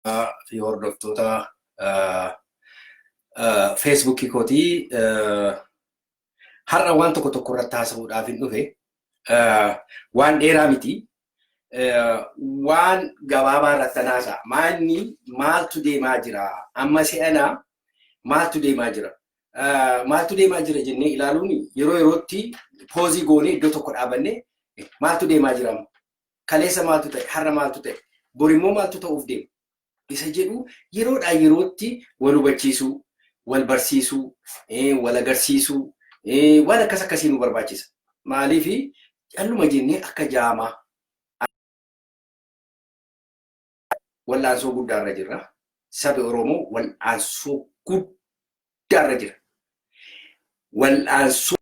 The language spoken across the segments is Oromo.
Fi hordoftoota Feesbuukii kootii, har'a waan tokko tokko irratti haasa'uudhaaf hin dhufe. Waan dheeraa miti. Waan gabaabaa irratti haasa'a. Maalni maaltu deemaa jira? Amma se'anaa maaltu deemaa jira? Maaltu deemaa jira jennee ilaaluun yeroo yerootti poozii goonee iddoo tokko dhaabannee maaltu deemaa jira? Kaleessa maaltu ta'e? Har'a maaltu ta'e? Borimmoo maaltu ta'uuf deema? Isa jedhu yeroodhaa yerootti wal hubachiisuu, wal barsiisuu, wal agarsiisuu, waan akkas akkasii nu barbaachisa. Maaliif calluma jennee akka jaamaa wal'aansoo guddaarra jirra. Sabi Oromoo wal'aansoo guddaarra jira. Wal'aansoo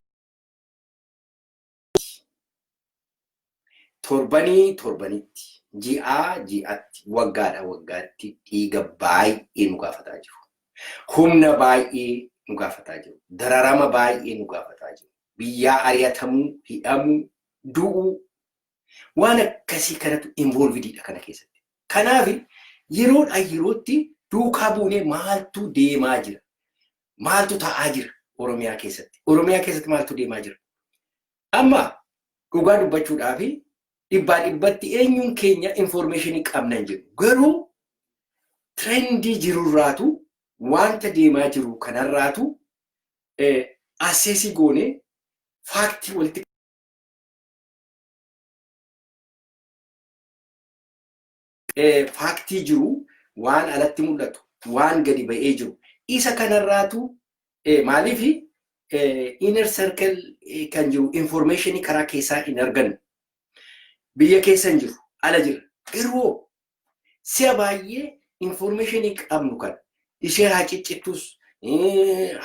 torbanii torbanitti, ji'aa ji'atti, waggaadha waggaatti dhiiga baay'ee nu gaafataa jiru. Humna baay'ee nu gaafataa jiru. Dararama baay'ee nu gaafataa jiru. Biyyaa ari'atamuu, hidhamuu, du'uu, waan akkasii kanatu involvidiidha kana keessatti. Kanaaf yeroodhaa yerootti duukaa buunee maaltu deemaa jira? Maaltu ta'aa jira Oromiyaa keessatti? Oromiyaa keessatti maaltu deemaa jira? Amma dhugaa dubbachuudhaaf dhibbaa dhibbatti eenyuun keenya infoormeeshinii qabna hin jedhu. Garuu tirendii jirurraatu, wanta deemaa jiru kanarraatu asseesii goonee faaktii walitti faaktii jiru, waan alatti mul'atu, waan gadi ba'ee jiru isa kanarraatu. Maaliif inner circle kan jiru informationii karaa keessaa hin argannu. Biyya keessa hin jiru, ala jira. Garuu si'a baay'ee informationii qabnu kan ishee haa ciccittus,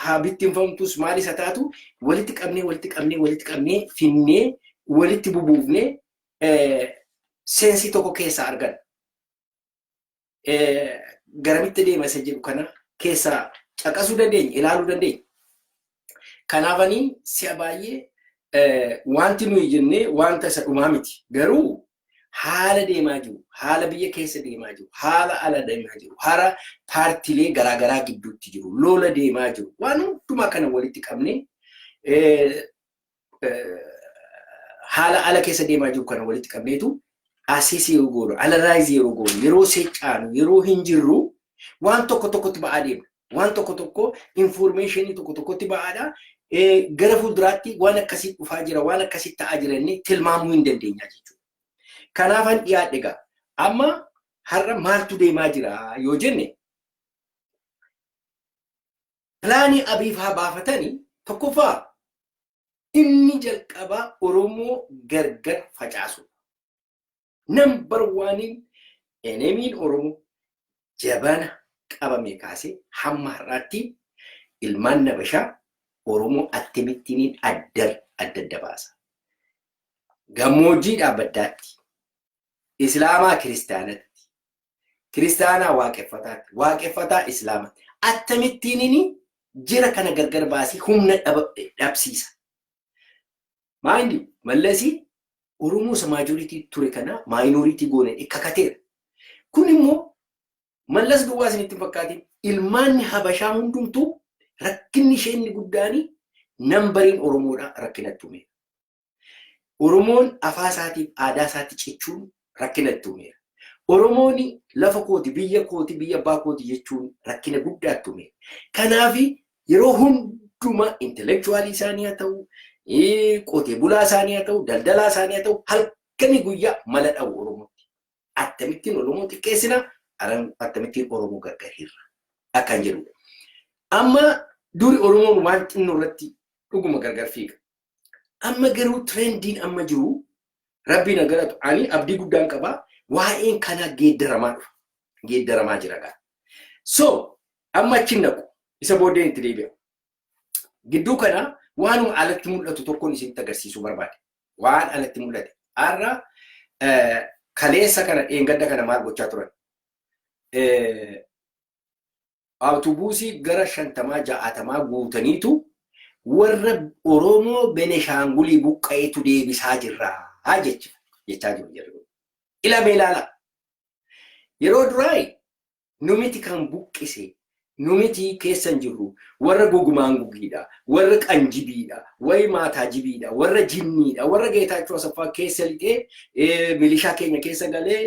haa bittinfamtus, maal isa taatu, walitti qabnee, walitti qabnee, walitti qabnee finnee, walitti bubuufnee seensii tokko keessaa arganna. Garamitti deema isa jedhu kana keessaa caqasuu dandeenya, ilaaluu dandeenya. Kanaafanii si'a baay'ee wanti nuyi jennee wanta isa dhumaa miti. Garuu haala deemaa jiru, haala biyya keessa deemaa jiru, haala ala deemaa jiru, haala paartiilee garaagaraa gidduutti jiru, lola deemaa jiru, waan hundumaa kana walitti qabnee, haala ala keessa deemaa jiru kana walitti qabneetu assess yeroo goonu, analyze yeroo goonu, yeroo seecaanu, yeroo hin jirru waan tokko tokkotti ba'aa deemna. Waan tokko tokko, informationii tokko tokkotti ba'aadha. Gara fuulduraatti waan akkasii dhufaa jira, waan akkasii ta'aa jira inni tilmaamuu hin dandeenya jechuudha. Kanaafan dhiyaadhe egaa. Amma har'a maaltu deemaa jira yoo jenne, pilaanii Abiif haa baafatanii, tokkoffaa inni jalqabaa Oromoo gargar facaasu. Number oneiin enemyiin Oromoo jabana qabame kaasee hamma har'aatti ilmaan Nabashaa Oromoo akkamittiin adda adda adda baasa. Gammoojjiidhaa baddaatti, Islaamaa kiristaanatti, kiristaanaa waaqeffataatti, waaqeffataa Islaamatti. Akkamittiin jira kana gargar baasee humna dhabsiisa? Maayindi Mallasii Oromoo isa majority ture kana minority goone kakateera. Kun immoo Mallas duwwaa isinitti hin fakkaatin, ilmaanni Habashaa hundumtuu rakkinni ishee inni guddaani numberiin Oromoodha rakkinatti uumeera. Oromoon afaa isaatiif aadaa isaatti cichuun rakkinatti uumeera. Oromoon lafa kooti, biyya kooti, biyya abbaa kooti jechuun rakkina guddaatti uumeera. Kanaaf yeroo hundumaa intellectualii isaanii haa ta'u, qotee bulaa isaanii haa ta'u, daldalaa isaanii haa ta'u, halkanii guyyaa mala dha'u Oromootti. Akkamittiin Oromoo xiqqeessina, akkamittiin Oromoo gargar hirra akkan jedhudha. Amma duri Oromoon waan xinnoo irratti dhuguma gargar fiiga. Amma garuu trendiin amma jiru, Rabbiin agaratu, ani abdii guddaan qaba, waa'een kanaa geeddaramaa dhufa. Geeddaramaa jira gaa. So amma achi naqu, isa booddeen itti deebi'a. Gidduu kana waanuma alatti mul'atu tokkoon isinitti agarsiisuu barbaade. Waan alatti mul'ate. Har'a, kaleessa kana, dheengadda kana maal gochaa turan? Awutobuusii gara 50 60 guutaniitu warra Oromoo Beneshaangulii buqqa'eetu deebisaa jirra jecha jechaa jiru jarri kun. Ilamee ilaala. Yeroo duraa Nu miti kan buqqise, nu miti keessa hin jirru, warra gogumaan gugiidha, warra qanjibiidha, warra maataa jibiidha, warra jinniidha, warra Geetaachoo Asaffaa keessa lixee, milishaa keenya keessa galee,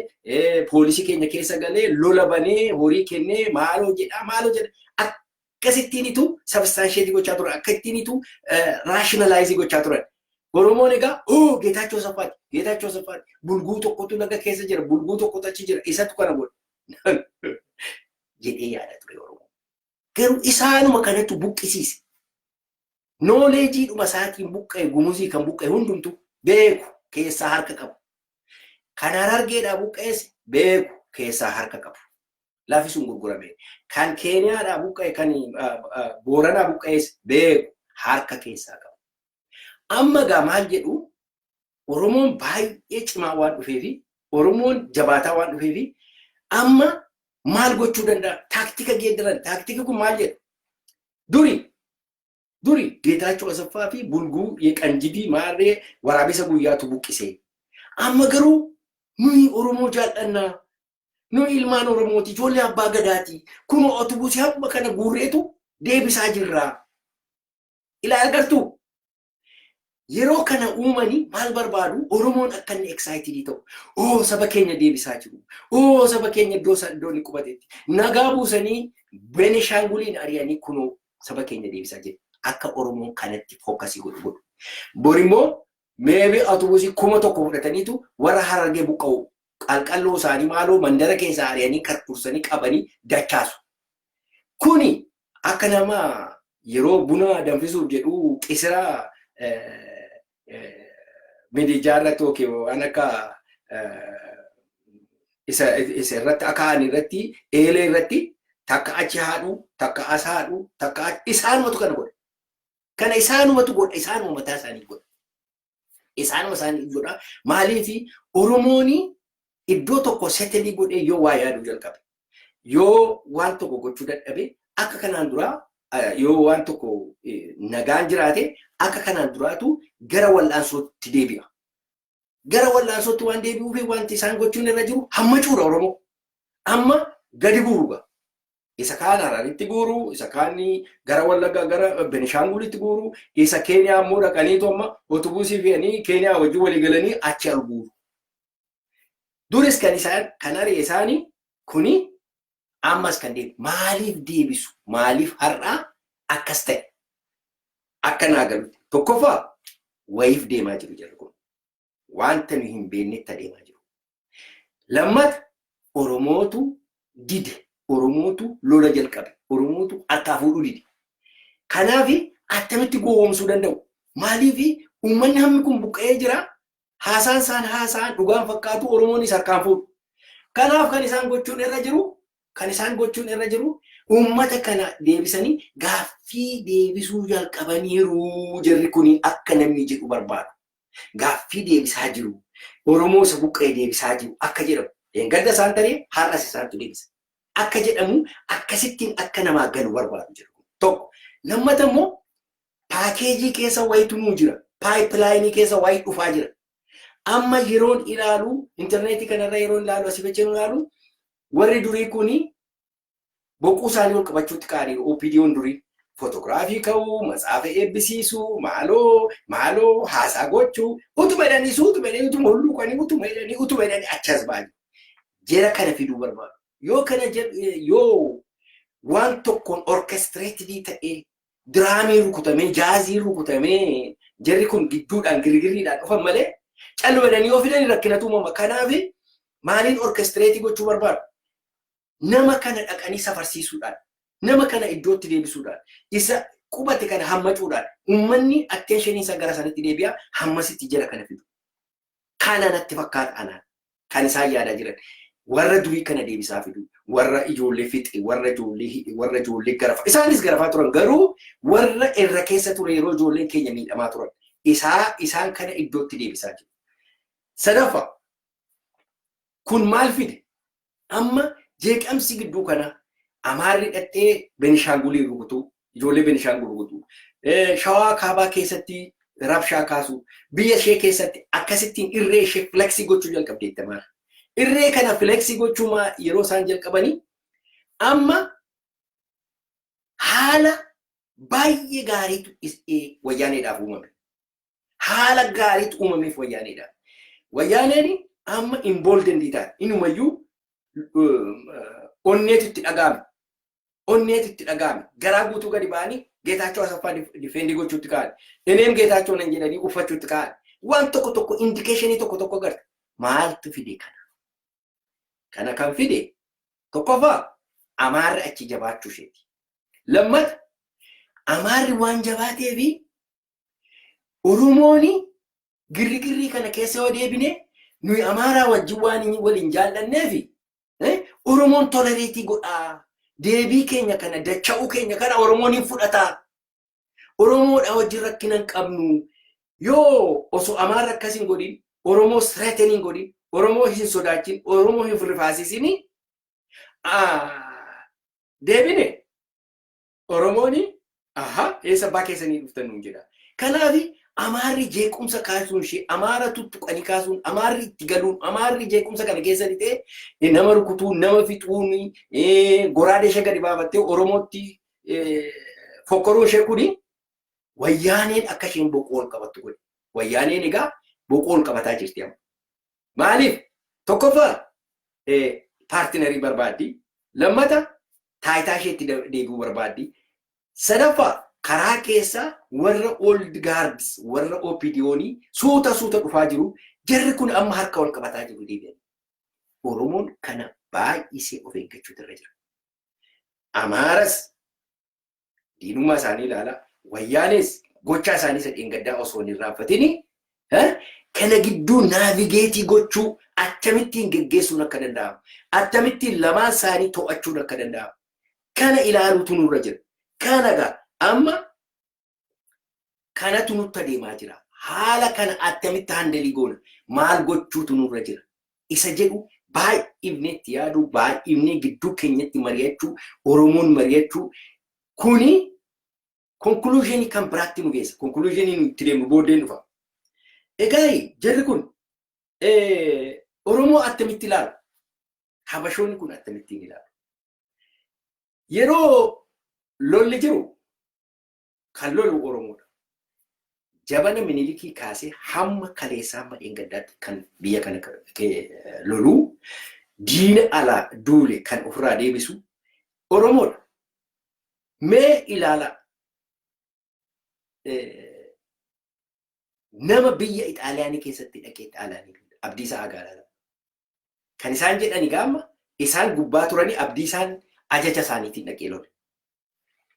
poolisii keenya keessa galee, lola banee, horii kennee, maaloo jedha, maaloo jedha. Akkasittiinitu substantiate gochaa turan, akkasittiinitu rationalize gochaa turan. Oromoon egaa, "Oo, Geetaachoo Asaffaati, Geetaachoo Asaffaati, bulguu tokkotu laga keessa jira, bulguu tokkotu achi jira, isatu kana godha," jedhee yaada ture Oromoon. Garuu isaanuma kanatu buqqisiise. Knowledgeiidhuma isaatiin buqqa'e. Gumuzii kan buqqa'e hundumtu beeku, keessaa harka qabu. Kan Harargeedhaa buqqa'es beeku, keessaa harka qabu. Lafi sun gurgurame. Kan Keeniyaadhaa buqqa'e, kan Booranaa buqqa'es beeku, harka keessaa qabu. Amma gaa maal jedhu? Oromoon baay'ee cimaa waan dhufeefi, Oromoon jabaataa waan dhufeefi, amma maal gochuu danda'a? Taaktika geeddaran. Taaktiki kun maal jedhu? Duri duri Geetaachoo Asaffaa fi bulguu qanjibii maarree waraabessa guyyaatu buqqise. Amma garuu nuyi Oromoo jaallannaa. Nuyi ilmaan Oromooti, ijoollee abbaa gadaati. Kun otobusii hamma kana guurreetu deebisaa jirra. Ilaa agartuu? Yeroo kana uumanii maal barbaadu? Oromoon akka inni excited ta'u. "Oo, saba keenya deebisaa jiru. Oo, saba keenya iddoo iddoo inni qubatetti. Nagaa buusanii Benishaanguliin ari'anii kunoo saba keenya deebisaa jiru." Akka Oromoon kanatti focus godhu godhu. Borimmoo maybe otobusii 1000 fudhataniitu warra Harargee buqqa'u, qalqalloo isaanii maaloo mandara keessaa ari'anii karkursanii qabanii dachaasu. Kuni akka nama yeroo buna danfisuuf jedhu qisira midijaa irratti yookiin waan akka isa irratti akaa'an irratti, eelee irratti, takka achi haadhu, takka as haadhu, takka isaanumatu kana godha. Kana isaanumatu godha, isaanuma mataa isaanii godha. Isaanuma isaanii godha. Maaliif? Oromooni iddoo tokko settle godhee yoo waa yaaduu jalqabe, yoo waan tokko gochuu dadhabe, akka kanaan duraa yoo waan tokko nagaan jiraate, akka kanaan duraatu gara wal'aansootti deebi'a. Gara wal'aansootti waan deebi'uuf, wanti isaan gochuun irra jiru hammacuudha Oromoo. Amma gadi guuruudha. Isa kaan Hararitti guuru, isa kaan gara Wallaggaa, gara Benishaangulitti guuru, isa Keeniyaa immoo dhaqaniitu amma otobusii fe'anii Keeniyaa wajjin walii galanii achi al guuru. Duris kan isaan kan ari'e isaanii kuni ammas kan deebi. Maaliif deebisu? Maaliif har'aa akkas ta'e? Akka naa galutti. Tokkoffaa, wayiif deemaa jiru jarri kun. Wanta nu hin beeknetti adeemaa jiru. Lammata, Oromootu dide. Oromootu lola jalqabe. Oromootu harkaa fuudhuu dide. Kanaaf attamitti gowwoomsuu danda'u? Maaliif uummanni hammi kun buqqa'ee jira? Haasaan isaan haasaan dhugaan fakkaatu, Oromoonis harkaan fuudhu. Kanaaf kan isaan gochuun irra jiru uummata kana deebisanii gaaffii deebisuu jalqabaniiru jarri kun akka namni jedhu barbaadu. Gaaffii deebisaa jiru. Oromoo isa buqqa'e deebisaa jiru akka jedhamu. Dheengadda isaan taree, har'as isaantu deebisa. Akka jedhamu, akkasittiin akka namaa galu barbaadu jiru. Tokko. Lammata immoo package keessa wayitu nuu jira. Pipeline keessa wayii dhufaa jira. Amma yeroon ilaalu, intarneetii kanarra yeroon ilaalu, asii fachi ilaalu, warri durii kuni boquu isaanii ol qabachuutti ka'anii. OPDO'n durii footogiraafii ka'uu, matsaafa eebbisiisuu, maaloo maaloo haasaa gochuu, utuma jedhanii, suutuma jedhanii, utuma hulluuqanii, utuma jedhanii, utuma jedhanii achas ba'anii. Jara kana fiduu barbaadu. Yoo kana yoo waan tokkoon orchestrated ta'ee, drumii rukutamee, jazzii rukutamee, jarri kun gidduudhaan girgirriidhaan dhufan malee, calluma jedhanii yoo fidan rakkinatu uumama. Kanaaf maaliin orchestrate gochuu barbaadu? Nama kana dhaqanii safarsiisuudhaan, nama kana iddootti deebisuudhaan, isa qubate kana hammacuudhaan, uummanni attention isaa gara sanatti deebi'a, hammasitti jara kana fidu. Kana natti fakkaata anaan kan isaan yaadaa jiran. Warra durii kana deebisaa fidu, warra ijoollee fixe, warra ijoollee hidhe, warra ijoollee garafa. Isaanis garafaa turan, garuu warra irra keessa ture, yeroo ijoolleen keenya miidhamaa turan. Isaan kana iddootti deebisaa jiru. Sadaffaa, kun maal fide? Amma jeeqamsi gidduu kana Amaarri dhattee Benishaangulii rukutuu, ijoollee Benishaangul rukutuu, Shawaa kaabaa keessatti rabshaa kaasuu, biyya ishee keessatti akkasittiin irree ishee flex gochuu jalqabdeetti Amaarri. Irree kana flex gochuu yeroo isaan jalqabanii, Amma haala baay'ee gaariitu Wayyaaneedhaaf uumame. Haala gaariitu uumameef Wayyaaneedhaaf. Wayyaaneen amma emboldened taate. Inumayyuu onneetu itti dhaga'ame. Onneetu itti dhaga'ame. Garaa guutuu gadi ba'anii Geetaachoo Asaffaa defend gochuutti ka'an. Eneem Geetaachoo nan jedhanii uffachuutti ka'an. Waan tokko tokko, indication tokko tokko agarta. Maaltu fide kana? Kana kan fide tokkoffaa Amaarri achi jabaachuu isheeti. Lammata, Amaarri waan jabaateefi Oromoon girrigirrii kana keessa yoo deebine, nuyi Amaaraa wajjin waan waliin jaallanneefi Oromoon tolerate godhaa. Deebii keenya kana, dacha'uu keenya kana Oromoon hin fudhataa. Oromoodha wajjin rakkina hin qabnu. Yoo osoo Amaarri akkas hin godhin, Oromoo threaten hin godhin, Oromoo hin sodaachin, Oromoo hin rifaasisini deebine, Oromoon aha, eessa abbaa keessanii dhuftan nuun jedha. Kanaaf Amaarri jeequmsa kaasuun ishee, Amaara tuttuqanii kaasuun, Amaarri itti galuun, Amaarri jeequmsa kana keessa lixee nama rukutuun, nama fixuun, goraadee ishee gadi baafattee Oromootti fokkoruun ishee kuni Wayyaaneen akka isheen boqoo ol qabattu godhe. Wayyaaneen egaa boqoo ol qabataa jirti amma. Maaliif? Tokkoffaa, partner barbaaddi. Lammata, taayitaa isheetti deebi'uu barbaaddi. Sadaffaa, karaa keessaa warra old guards, warra OPDOnii suuta suuta dhufaa jiru. Jarri kun amma harka ol qabataa jiru deebi'an. Oromoon kana baay'isee of eeggachuutu irra jira. Amaaras diinummaa isaanii ilaalaa, Wayyaanes gochaa isaanii isa dheengaddaa osoo hin irraanfatini, kana gidduu navigate gochuu, akkamittiin geggeessuun akka danda'amu, akkamittiin lamaan isaanii to'achuun akka danda'amu, kana ilaaluutu nurra jira. Kana gaa amma kanatu nutti adeemaa jira. Haala kana akkamitti handle goona? Maal gochuutu nurra jira? Isa jedhu baay'ifnee itti yaaduu, baay'ifnee gidduu keenyatti mari'achuu, Oromoon mari'achuu kuni conclusion kan biraatti nu geessa. Conclusion nu itti deemnu booddeen dhufa. Egaa jarri kun Oromoo attamitti ilaalu? Habashoonni kun akkamittiin ilaalu? Yeroo lolli jiru kan lolu Oromoodha. Jabana Minilikii kaasee hamma kaleessaa, hamma dheengaddaatti kan biyya kana loluu, diina alaa duule kan ofirraa deebisu Oromoodha. Mee ilaalaa, nama biyya Ixaaliyaanii keessatti dhaqee Xaaliyaanii Abdiisaa Agaa. Kan isaan jedhani gaama isaan gubbaa turanii Abdiisaan ajaja isaaniitiin dhaqee lole.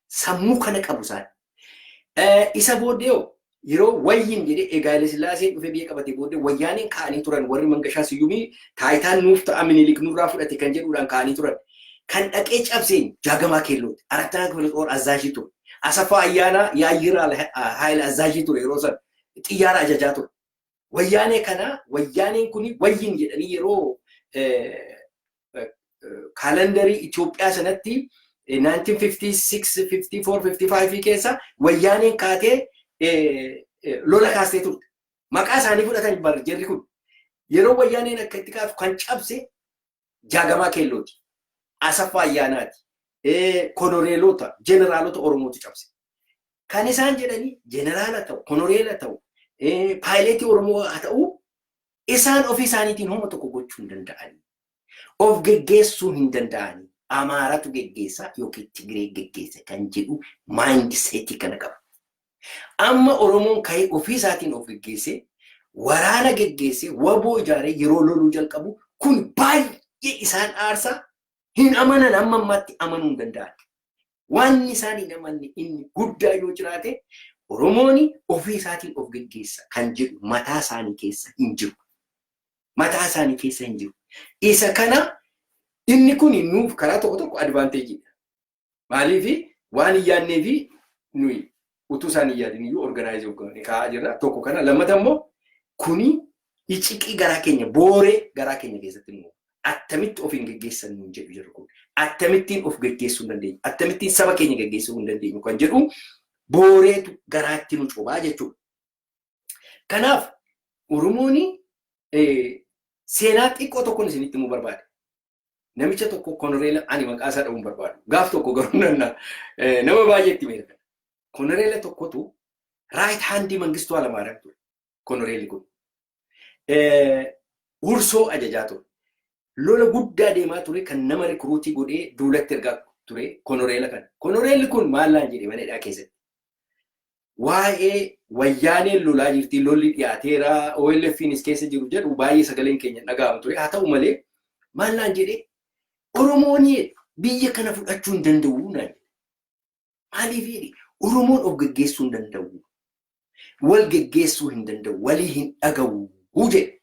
Sammuu kana qabu isaan. Isa booddee yeroo wayyin jedhee egaa Haile Sillaaseen dhufee biyya qabate booddee Wayyaaneen ka'anii turan, warri Mangashaa Siyyumii taayitaan nuuf ta'a, Minilik nurraa fudhate kan jedhuudhaan ka'anii turan. Kan dhaqee cabseen Jaagamaa Keellooti. Arattaa Kifila Xoor Azzaashii ture. Asaffaa Ayyaanaa Yaayyiraa Haayil Azzaashii ture, yeroo san xiyyaara ajajaa ture. Wayyaanee kana, Wayyaaneen kuni wayyin jedhanii yeroo calendar Itoophiyaa sanatti 1956, 54, 55 keessa Wayyaaneen kaatee lola kaastee turte. Maqaa isaanii fudhatan bar jarri kun. Yeroo Wayyaaneen akka itti kaatu kan cabse Jaagamaa Keellooti. Asaffaa Ayyaanaati. Konoreelota, jeneraalota Oromootu cabse. Kan isaan jedhanii jeneraala ta'u, konoreela ta'u, pilot Oromoo haa ta'u, isaan ofii isaaniitiin homa tokko gochuu hin danda'ani. Of geggeessuu hin danda'ani. Amaaratu geggeessa yookiin Tigiree geggeessa kan jedhu mindset kana qaba. Amma Oromoon ka'ee ofii isaatiin of geggeessee, waraana geggeessee, WBO ijaaree yeroo loluu jalqabu kun baay'ee isaan aarsaa. Hin amanan, amma ammaatti amanuu hin danda'an. Waan isaan hin amanne inni guddaa yoo jiraate, Oromoon ofii isaatiin of geggeessa kan jedhu mataa isaanii keessa hin jiru. Mataa isaanii keessa hin jiru. Isa kana inni kun nuuf karaa tokko tokko advantageiidha. Maaliif? Waan hin yaadnee fi nuyi utuu isaan hin yaadin iyyuu organize kaa'aa jirra. Tokko kana, lammata immoo kuni iciqii garaa keenya, booree garaa keenya keessatti nu attamitti of hin geggeessan nuun jedhu jirru kun, akkamittiin of geggeessuu hin dandeenyu, akkamittiin saba keenya geggeessuu hin dandeenyu kan jedhu booreetu garaatti nu cobaa jechuudha. Kanaaf Oromoon seenaa xiqqoo tokkoon isinitti himuu barbaada. Namicha tokko konoreela, ani maqaa isaa dha'uun barbaadu. Gaaf tokko garuu nanna nama baay'eetti meera. Konoreela tokkotu right handii Mangistuu Hayilamaariyaam ture. Konoreelli kun. Hursoo ajajaa ture. Lola guddaa deemaa ture kan nama recruitii godhee duulatti ergaa ture konoreela kana. Konoreelli kun maal naan jedhe mana hidhaa keessatti? Waa'ee Wayyaaneen lolaa jirti, lolli dhiyaateera, OLF'nis keessa jiru jedhu baay'ee sagaleen keenya dhaga'amu ture. Haa ta'u malee maal naan jedhe? Oromoon biyya kana fudhachuu hin danda'u naan jedhe. Maaliif jedhe? Oromoon of geggeessuu hin danda'u. Wal geggeessuu hin danda'u. Walii hin dhaga'u jedhe.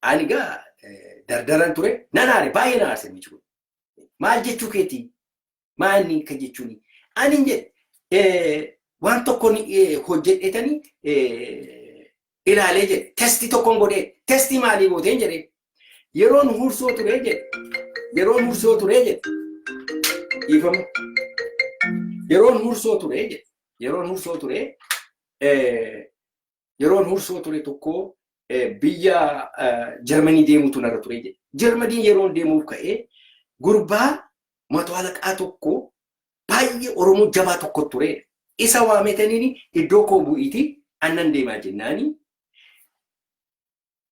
Ani gaa dardaran ture, nan aare, baay'ee na aarse namichi kun. Maal jechuu keetii? Maal inni kan jechuuni? Ani hin jedhe, waan tokko hojjedhetanii ilaalee jedhe, testii tokkoon godhee. Testii maalii gooteen jedhe. Yeroon Hursoo ture jedhe, yeroon Hursoo ture jedhe, dhiifama, yeroon Hursoo ture jedhe, yeroon Hursoo ture, yeroon Hursoo ture tokko biyya Jarmanii deemutu narra ture jedhe. Jarmanii yeroon deemuuf ka'ee gurbaa mato alaqaa tokko baay'ee Oromoo jabaa tokko ture. Isa waametaniini iddoo koo bu'iitii annan deemaa jennaani.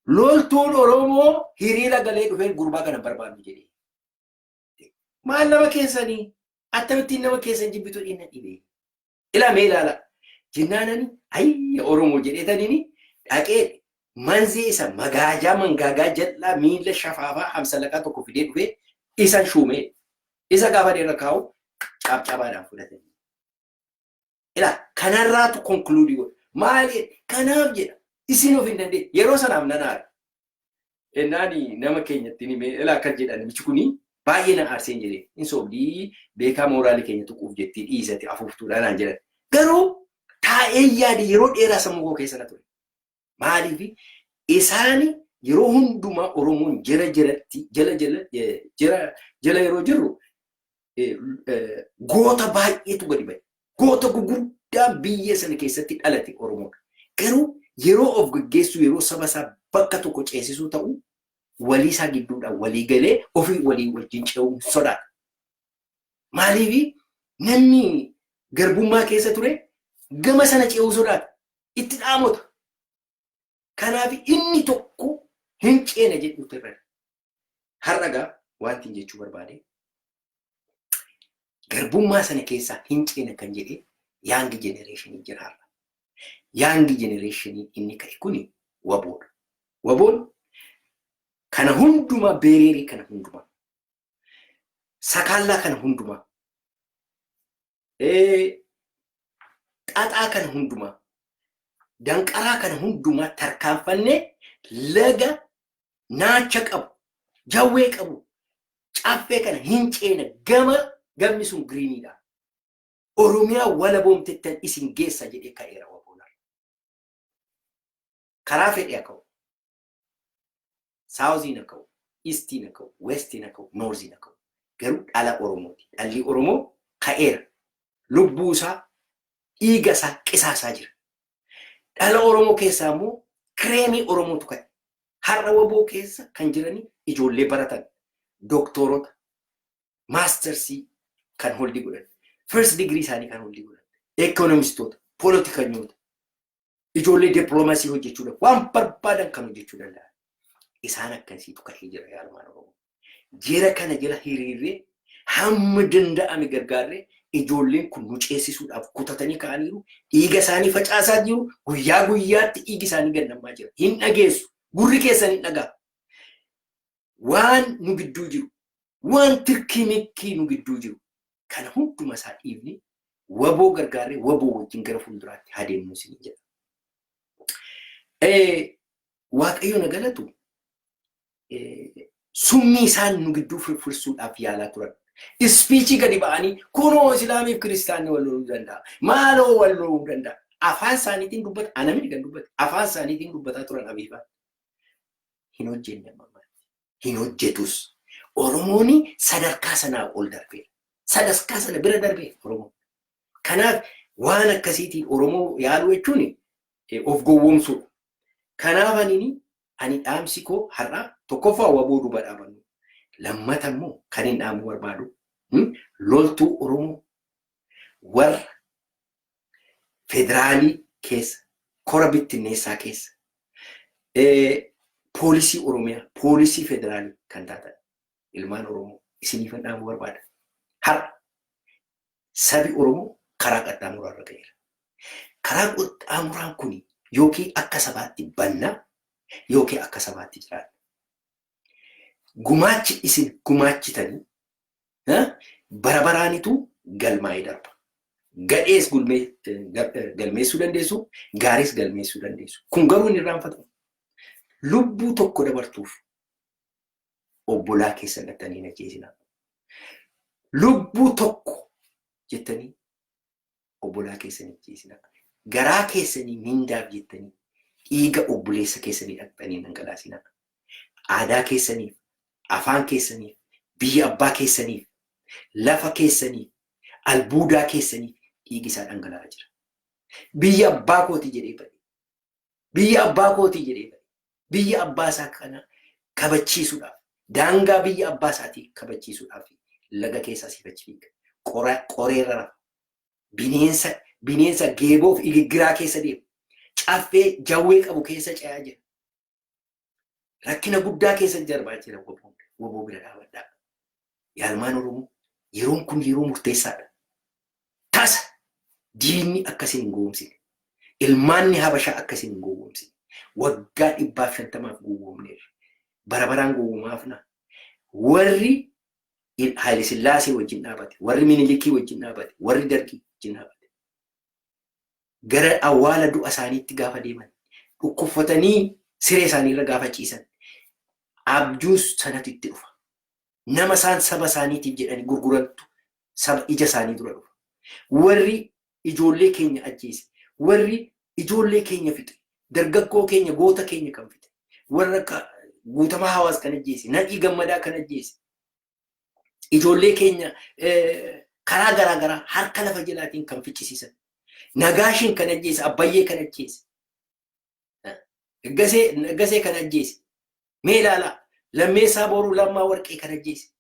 Loltuun Oromoo hiriira galee dhufee gurbaa kana barbaadu jedhee. Maal nama keessanii, akkamittiin nama keessan jibbitu dhinna dhibee? Ilaa, ilaala. Jennaanani ayya Oromoo jedheetaniini dhaqee manzee isa magaajaa mangaagaa jal'aa miila shafaafaa hamsalaqaa tokko fidee dhufee isan shuumee isa gaafa dheera kaa'u caabcaabaadhaan fudhatanii. Ilaa, kanarraatu conclude godha. Maali kanaaf jedha, isin of hin dandeenye. Yeroo sanaaf nan aara. Ennaani nama keenyatti himee, ilaa akkas jedha, namichi kuni baay'ee na aarseen jedhee. Hin soobdii, beekaa mooraalii keenya tuquuf jettii, dhiisati, afuuftuudha naan jedhan. Garuu taa'ee yaade, yeroo dheeraa sammuu koo keessa na ture. Maaliif isaani yeroo hundumaa Oromoon jala jalatti jala jala jala jala yeroo jirru goota baay'eetu gadi ba'e. Goota guguddaa biyya sana keessatti dhalate Oromoodha. Garuu yeroo of gaggeessuu, yeroo saba isaa bakka tokko ceesisuu ta'u, walii isaa gidduudhaan walii galee ofii walii wajjin ce'uu sodaata. Maaliif? Namni garbummaa keessa ture gama sana ce'uu sodaata. Itti dhaamota. Kanaaf inni tokko hin ceene jedhuutu irra. Har'a gaa wanti jechuu barbaade, garbummaa sana keessaa hin ceene kan jedhe young generationii jira har'a. Young generationii inni ka'e kuni WBOdha. WBOn kana hundumaa, barrierii kana hundumaa, sakaallaa kana hundumaa, xaxaa kana hundumaa, danqaraa kana hundumaa tarkaanfannee laga naacha qabu, jawwee qabu, caffee kana hin ceena, gama gamni sun greeniidha. Oromiyaa walaboomtettan isin geessa jedhee ka'eera WBOn. Karaa fedhe haa ka'u. Southiin haa ka'u, Eastiin haa ka'u, Westiin haa ka'u, Northiin haa ka'u. Garuu dhala Oromooti. Dhalli Oromoo ka'eera. Lubbuu isaa, dhiiga isaa qisaasaa jira. Dhala Oromoo keessaa immoo creamii Oromootu ka'e. Har'a WBO keessa kan jirani ijoollee baratan, dooktorota, mastersii kan hold godhan, first degree isaanii kan hold godhan, economistoota, poolitikanyoota, ijoollee dippiloomaasii hojjechuudhaaf waan barbaadan kan hojjechuu danda'an. Isaan akkasiitu ka'ee jira, yaalmaan Oromoo. Jira kana jala hiriirree hamma danda'ame gargaarree, ijoolleen kun nu ceesisuudhaaf kutatanii ka'aniiru. Dhiiga isaanii facaasaa jiru. Guyyaa guyyaatti dhiigi isaanii gannammaa jira. Hin dhageessu. Gurri keessan hin dhagaa. Waan nu gidduu jiru, waan tirkii mikkii nu gidduu jiru, kana hunduma isaa dhiifne WBO gargaarree WBO wajjin gara fuulduraatti adeemnu isin jedha. Waaqayyo na galatu, summii isaan nu gidduu firfirsuudhaaf yaalaa turan. Speechii gadi ba'anii kunoo Islaamiif kiristaanni wal loluu danda'a. Maaloo wal loluu danda'a. Afaan isaaniitiin dubbata. Ana miti kan dubbate. Afaan isaaniitiin dubbataa turan abiifaan. Hin hojjenne amma. Hin hojjetus. Oromoon sadarkaa sanaa ol darbeera. Sadarkaa sana bira darbeera Oromoon. Kanaaf waan akkasiitiin Oromoo yaaluu jechuun of gowwoomsuudha. Kanaaf ani dhaamsi koo har'a Tokkoffaa WBO duuba dhaabannu. Lammata immoo kan hin dhaamu barbaadu loltuu Oromoo warra federaalii keessa, kora bittinneessaa keessa, poolisii Oromiyaa, poolisii federaalii kan taatan ilmaan Oromoo isiniifan dhaamuu barbaada. Har'a sabi Oromoo karaa qaxxaamuraa irra ga'eera. Karaa qaxxaamuraan kun yookiin akka sabaatti bannaa yookiin akka sabaatti jiraanna. Gumaachi isin gumaachitanii bara baraanitu galmaa'ee darba. Gadhees galmeessuu dandeessu, gaariis galmeessuu dandeessu. Kun garuu hin irraanfatamu. Lubbuu tokko dabartuuf obbolaa keessan dhattanii hin ajjeesinaa. Lubbuu tokko jettanii obbolaa keessan hin ajjeesinaa. Garaa keessanii mindaaf jettanii dhiiga obboleessa keessanii dhaqxanii hin dhangalaasinaa. Aadaa keessaniif, afaan keessaniif, biyya abbaa keessaniif, lafa keessaniif, albuudaa keessaniif dhiigi isaa dhangala'aa jira. Biyya abbaa kootii jedhee ba'e. Biyya abbaa kootii jedhee ba'e. Biyya abbaa isaa kana kabachiisuudhaaf, daangaa biyya abbaa isaatii kabachiisuudhaaf laga keessaa siifachi fiiga. Qoreerra rafa. Bineensa geeboof igiggiraa keessa deema. Caffee jawwee qabu keessa ce'aa jira. Rakkina guddaa keessa darbaa jira WBOn. WBO bira dhaabadhaa. Yaalmaan Oromoo, yeroon kun yeroo murteessaadha. Tasa diinni akkasiin hin gowwoomsine. Ilmaanni Habashaa akkasiin hin gowwoomsine. Waggaa 150f gowwoomneerra. Bara baraan gowwoomaafna. Warri Haile Sillaasee wajjin dhaabate, warri Minilikii wajjin dhaabate, warri Dargii wajjin dhaabate. Gara awwaala du'a isaaniitti gaafa deeman, dhukkubfatanii siree isaaniirra gaafa ciisan, abjuu sanatu itti dhufa. Nama isaan saba isaaniitiif jedhanii gurgurantu saba ija isaanii dura dhufa. Warri ijoollee keenya ajjeese, warri ijoollee keenya fixe, dargaggoo keenya, goota keenya kan fixe, warra akka Guutamaa Hawaas kan ajjeese, Nadhii Gammadaa kan ajjeese, ijoollee keenya karaa garaa garaa harka lafa jalaatiin kan ficcisiisan, Nagaashin kan ajjeese, Abbayyee kan ajjeese, Naggasee kan ajjeese, mee ilaalaa, Lammeessaa Booruu, Lammaa Warqee kan ajjeese,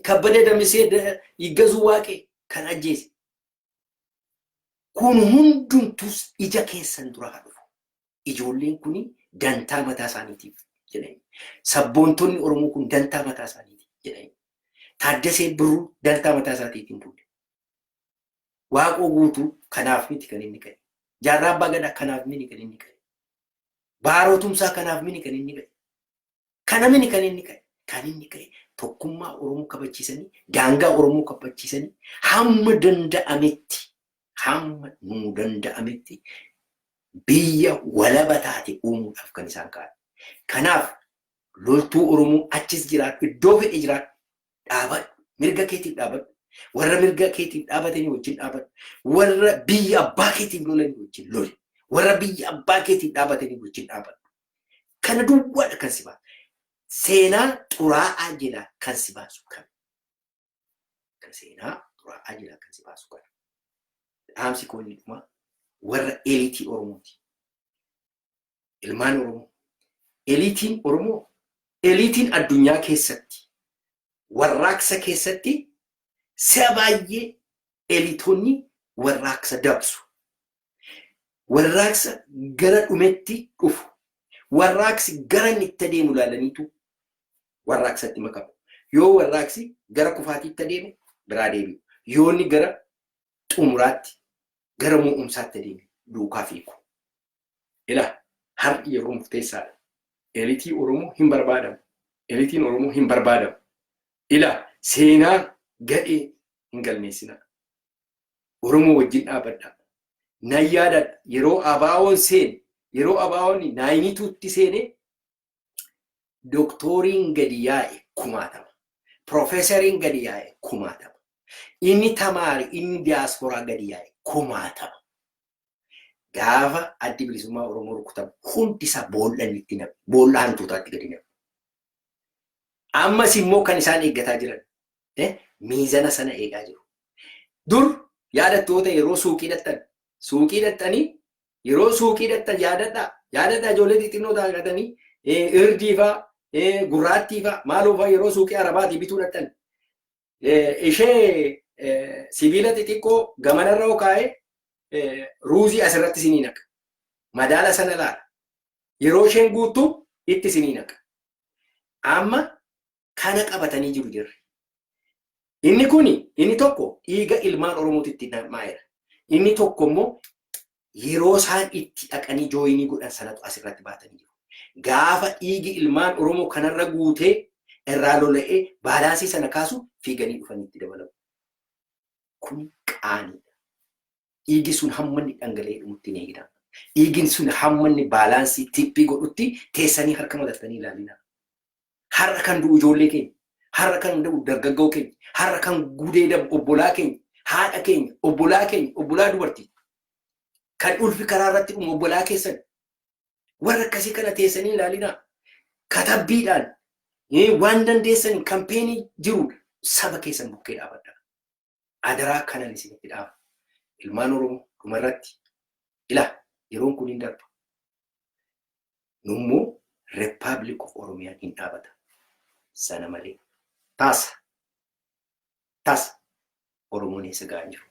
Kabbadee Damisee, Yiggazuu Waaqee kan ajjeese. Kun hundumtus ija keessan dura haa dhufu. Ijoolleen kun dantaa mataa isaaniitiif jedhani. Sabboontonni Oromoo kun dantaa mataa isaaniitiif jedhani. Taaddasee Birruu dantaa mataa isaatiif hin duule. Waaqoo Guutuu kanaaf miti kan inni ka'e. Jaarraa Abbaa Gadaa kanaaf miti kan inni ka'e. Baaroo Tumsaa kanaaf miti kan inni ka'e. Kana miti kan inni ka'e. Kan inni ka'e tokkummaa Oromoo kabachiisanii, daangaa Oromoo kabachiisanii, hamma danda'ametti, hamma nuu danda'ametti biyya walaba taate uumuudhaaf kan isaan ka'an. Kanaaf loltuu Oromoo achis jiraadhu, iddoo fedhe jiraadhu, dhaabadhu, mirga keetiif dhaabadhu. Warra mirga keetiif dhaabatanii wajjin dhaabadhu. Warra biyya abbaa keetiif lolanii wajjin loli. Warra biyya abbaa keetiif dhaabatanii wajjin dhaabadhu. Kana duwwaadha kan si baasu. Seenaa xuraa'aa jalaa kan si baasu kana. Kan seenaa xuraa'aa jalaa kan si baasu kana. Dhaamsi koo inni dhumaa warra eliitii Oromooti. Ilmaan Oromoo. Eliitiin Oromoo, eliitiin addunyaa keessatti, warraaqsa keessatti si'a baay'ee eliitonni warraaqsa dabsu. Warraaqsa gara dhumetti dhufu. Warraaqsi gara inni itti adeemu ilaalaniitu warraaqsatti makamu. Yoo warraaqsi gara kufaatiitti adeeme biraa deebi'u. Yoo inni gara xumuraatti, gara mo'umsaatti adeeme duukaa fiigu. Ilaa, har'i yeroo murteessaadha. Eliitii Oromoo hin barbaadamu. Eliitiin Oromoo hin barbaadamu. Ilaa, seenaa gadhee hin galmeessinaa. Oromoo wajjin dhaabadhaa. Nan yaadadha, yeroo ABO'n seene, yeroo ABO'n 92tti seene, doktoriin gadi yaa'e kumaatama. Profeesariin gadi yaa'e kumaatama. Inni tamaari, inni diyaasporaa gadi yaa'e kumaatama. Gaafa Addi Bilisummaa Oromoo rukutamu hundi isaa boolla inni itti naqu, boolla hantuutaatti gadi naqu. Ammas immoo kan isaan eeggataa jiran miizana sana eegaa jiru. Dur yaadattoota yeroo suuqii dhaqxan, suuqii dhaqxanii, yeroo suuqii dhaqxan yaadadhaa, yaadadhaa, ijoollee xixinnoo taatanii Irdii faa, gurraattii faa, maaloo faa yeroo suuqii arabaatii bituu dhaqxan. Ishee sibiila xixiqqoo gamanarra yoo kaa'e, ruuzii asirratti isinii naqa. Madaala sana laala. Yeroo isheen guuttu itti isinii naqa. Amma kana qabatanii jiru jirri. Inni kuni, inni tokko dhiiga ilmaan Oromootti itti namaa'eera. Inni tokko immoo yeroo isaan itti dhaqanii join godhan sanatu asirratti baatanii jiru. Gaafa dhiigi ilmaan Oromoo kanarra guutee irraa lola'ee balance sana kaasu, fiiganii dhufanii itti dabalamu. Kun qaaniidha. Dhiigi sun hamma inni dhangala'ee dhumutti ni eegina. Dhiigin sun hamma inni balance tip godhutti teessanii harka madattanii ilaalina. Har'a kan du'u ijoollee keenya, har'a kan du'u dargaggoo keenya, har'a kan gudeedamu obbolaa keenya, haadha keenya, obbolaa keenya, obbolaa dubartii. Kan ulfi karaa irratti dhumu obbolaa keessan. Warra akkasii kana teessanii ilaalina. Katabbiidhaan waan dandeessan campaign jiru saba keessan bukkee dhaabadha. Adaraa kanan isinitti dhaaba. Ilmaan Oromoo, dhumarratti ilaa, yeroon kun hin darba. Nummoo Republic of Oromiyaan hin dhaabata. Sana malee taasa tasa Oromoon eessa ga'aa jiru.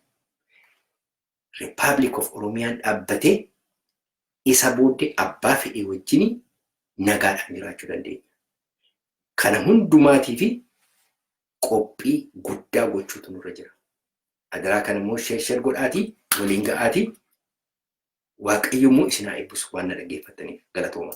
Republic of Oromiyaan dhaabbatee isa booddee abbaa fedhee wajjin nagaadhaan jiraachuu dandeenya. Kana hundumaatii fi qophii guddaa gochuutu nurra jira. Adaraa kana immoo share share godhaatii waliin ga'aatii. Waaqayyo immoo isin haa eebbisu waan na dhaggeeffattaniif, galatooma.